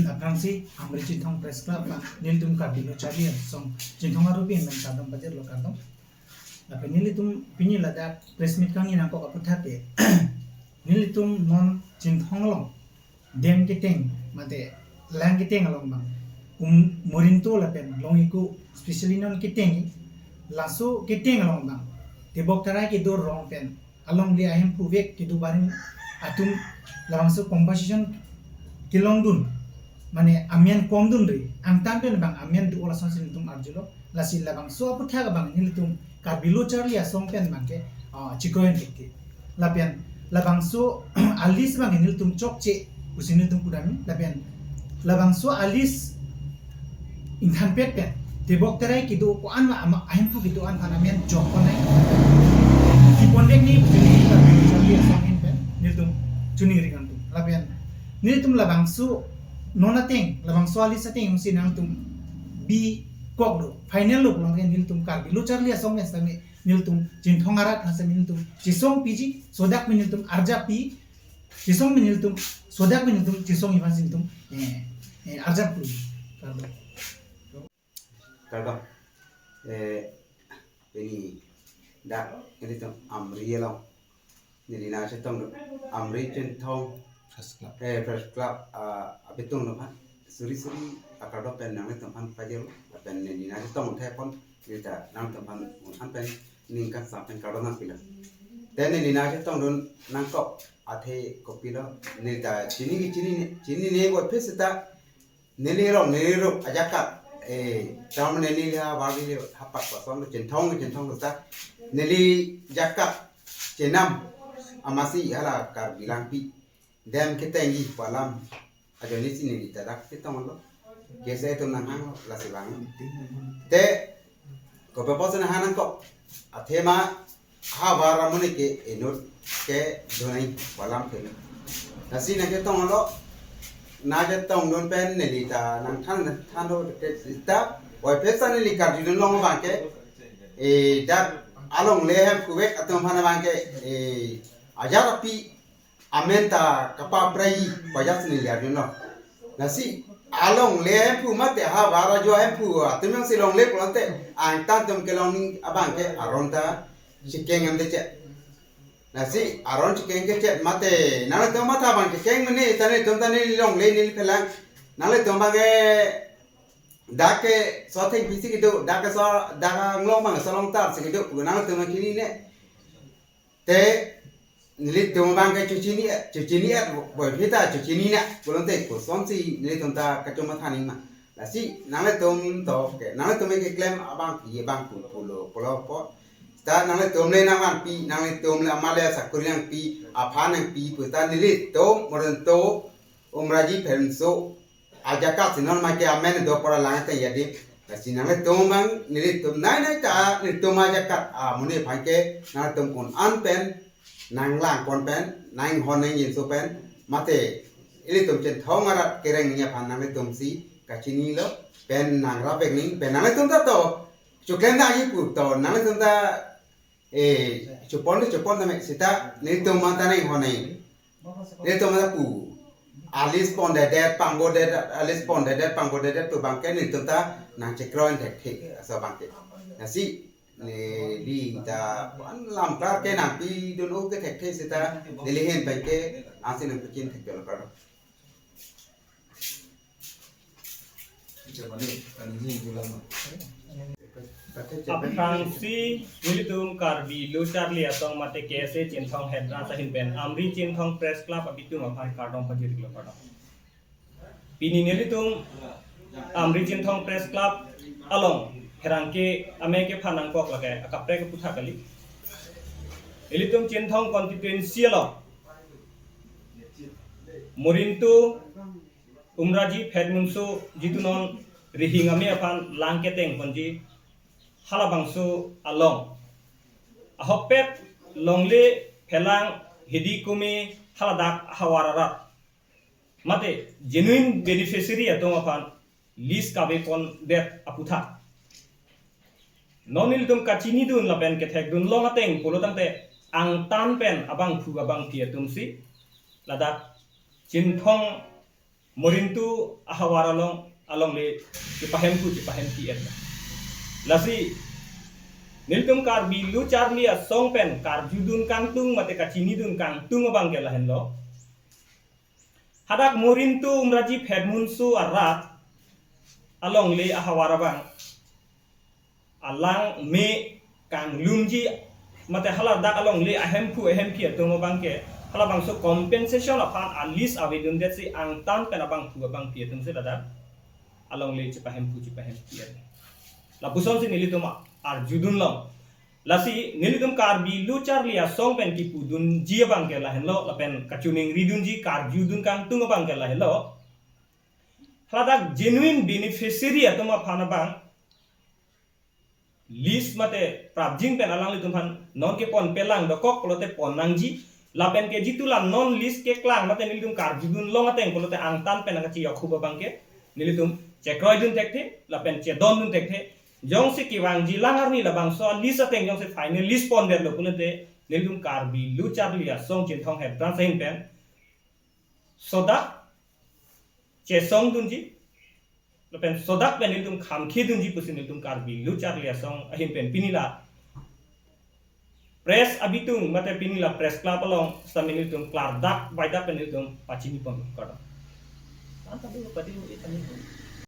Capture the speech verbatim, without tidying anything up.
Aphrangsi Amri Chinthong Press Club abang nelitum Karbi Lo Charli Asong Chinthong Arat pen kardom pajirlo, kardom. Lapen nelitum pini ladak press meet kangni nangkok aphuthak ke, nelitum non Chinthong along dam keteng mate lang keteng along abang, um, Morinto lapen Long Iku, specially non keteng, laso keteng along abang tebok terai kedo arong pen alongle ahemphu vek kedo barim atum labangso compensation kelongdun, mane amen komdunri, angtan pen abang amen do, lasonsi nelitum arjulo. Lasi labangso aphuthak abang nelitum Karbi Lo Charli Asong pen abangke, ah, chikroin ke. Lapen labangso a-list abang nelitum chokche pusi nelitum pudamji. Lapen labangso a-list ingthanpet pen tebok terai kedo ko-an ma ama ahemphu kedo an aphan amen jok konai, kipon vek nangji pusi nelitum Karbi Lo Charli Asong ahin pen nelitum choningri kangtung. Lapen nelitum labangso non ateng, labangso a-list ateng jongsi nangtum bikok do, final lo pulo tangte nelitum Karbi Lo Charli Asong pen sitame nelitum Chinthong Arat ha sitame nelitum chesong piji, sodak pen nelitum arjap pi, chesong pen nelitum, sodak pen nelitum chesongji aphansi nelitum, eh, eh, arjap pu. Kardom. Kardom. Eh, pini dak nelitum Amri along neli nangchetongdun, Amri Chinthong Press Club. Eh, Press Club, ah, abitong aphan suri suri akardom pen nanglitum aphan pajirlo, lapen neli nangchetong thepon neli ta nanglitum aphan un-an pen ning kangsam pen kardom nangpilo. Te neli nangchetongdun nangkok athe kopilo, neli ta chini, chinine, chinine puvoiphit seta neli rong, neli rup ajakat, eh, tam neli ha bali hapak pasong Chinthong, Chinthong seta neli jakat chenam amatsi hala Karbi Langpi dam ketengji pu alam ajoine si neli ta dak chetonglo. Kese atum nanghanglo, lasi vang. Te kopi apotsi nanghang nangkok? Athema havar amonit ke inut kedo nangji pu alam ke. Lasi nangchetonglo, nangchetongdun pen neli ta nangthan, thanlo, te seta puvoiphit seta neli karjudun long abangke, eh, dak alongle ahemphu vek atum aphan abangke, eh, ajat api amen ta kapaprai pu ajatsi neli arjulo. Lasi alongle ahemphu mate havar ajo ahemphu atum jongsi longle pulo tangte angtan atum kelong nangji abangke aron ta chekeng ante chet. Lasi aron chekeng kechet mate nanglitum matha abang chekeng mene, ta nelitum ta neli longle neli phelang. Nanglitum abangke dak ke so thengpi si kedo, dak ke so, dak anglong abang so along tar si kedo, nanglitum chinine. Te nelitum abangke chechini, chechini-et puvoiphit ta chechinine pulo tangte kosonsi nelitum ta kachomatha nangji ma? Lasi nanglitum to ke, nanglitum keklem abang pi abang pu pulo, pulo apot seta nanglitum le nangvanpi, nanglitum le amat le sakori nangpi, aphan nangpi pu seta nelitum Morinto, Umraji, Phemso ajakat si non make amen do apor alang ateng adim. Lasi nanglitum abang nelitum nai nai ta nelitum ajakat amonit aphan ke nanglitum un-an pen nanglang pon pen, nanghon nangjinso pen, mate ilitum Chinthong Arat kereng nangji aphan nanglitum si kachinilo pen nangrap vek nangji pen nanglitum ta to choklem nangji pu to nanglitum ta, eh, chopon le chopon tame seta nelitum anta nanghon nangji. Nelitum anta pu a-list pondedet, pangbodedet, a-list pondedet, pangbodedet pu abangke nelitum ta nangchekroin thekthe, laso abangke. Lasi neli ta an lam klar ke nangpidun-o ke thekthe seta neli ahin abangke ansi nangpichin thekthelo, kardom. Aphrangsi nelitum Karbi Lo Charli Asong mate K S A Chinthong Head Branch ahin pen Amri Chinthong Press Club abitung aphan kardom pajirlo, kardom. Pini nelitum Amri Chinthong Press Club along pherangke amei kephan nangkok lake akaprek aphuthak kali. Ilitum Chinthong constituency along Morinto, Umraji, Phemso, jitu non rihing amei aphan lang keteng ponji halabangso along ahokpet longle, phelang, hidi kumi, haladak havar arat mate genuine beneficiary atum aphan list kave pondet aphuthak. Non nelitum kachinidun lapen kethekdun long ateng pulo tangte angtan pen abangphu abangphi atum si ladak Chinthong Morintu ahavar along, alongle chepahemphu chepahemphi-et. Lasi nelitum Karbi Lo Charli Asong pen karjudun kangtung mate kachinidun kangtung abang ke lahenlo. Hadak Morintu Umrajip Phedmunso arat alongle ahavar abang alang me kanglumji mate haladak alongle ahemphu ahemphi atum abang ke halabangso compensation aphan a-list avedundetsi angtan pen abangphu abangphi atum si ladak alongle chepahemphu chepahemphi-et. Lapusonsi nelitum arjudunlong. Lasi nelitum Karbi Lo Charli Asong pen kipudunji abang ke lahenlo, lapen kachiningridunji karjudun kangtung abang ke lahenlo. Haladak genuine beneficiary atum aphan abang list mate prapjin pen alanglitum aphan non kepon pelang dokok pulote pon nangji. Lapen ke jitu la non list keklang mate nelitum karjudunlong ateng pulote angtan pen nangkachiyok-hup abang ke nelitum chekroidun thekthe lapen chedondun thekthe. Jongsi kevangji lang arni labangso a-list ateng jongsi final list pondetlo pulote nelitum Karbi Lo Charli Asong Chinthong Head Branch ahin pen sodak chesongdunji lapen sodak pen nelitum khamkhedunji pusi nelitum Karbi Lo Charli Asong ahin pen pini la press abitung mate pini la press club along sitame nelitum klardak baidak pen nelitum pachinipon kardom. Anta dulu padi mu itani.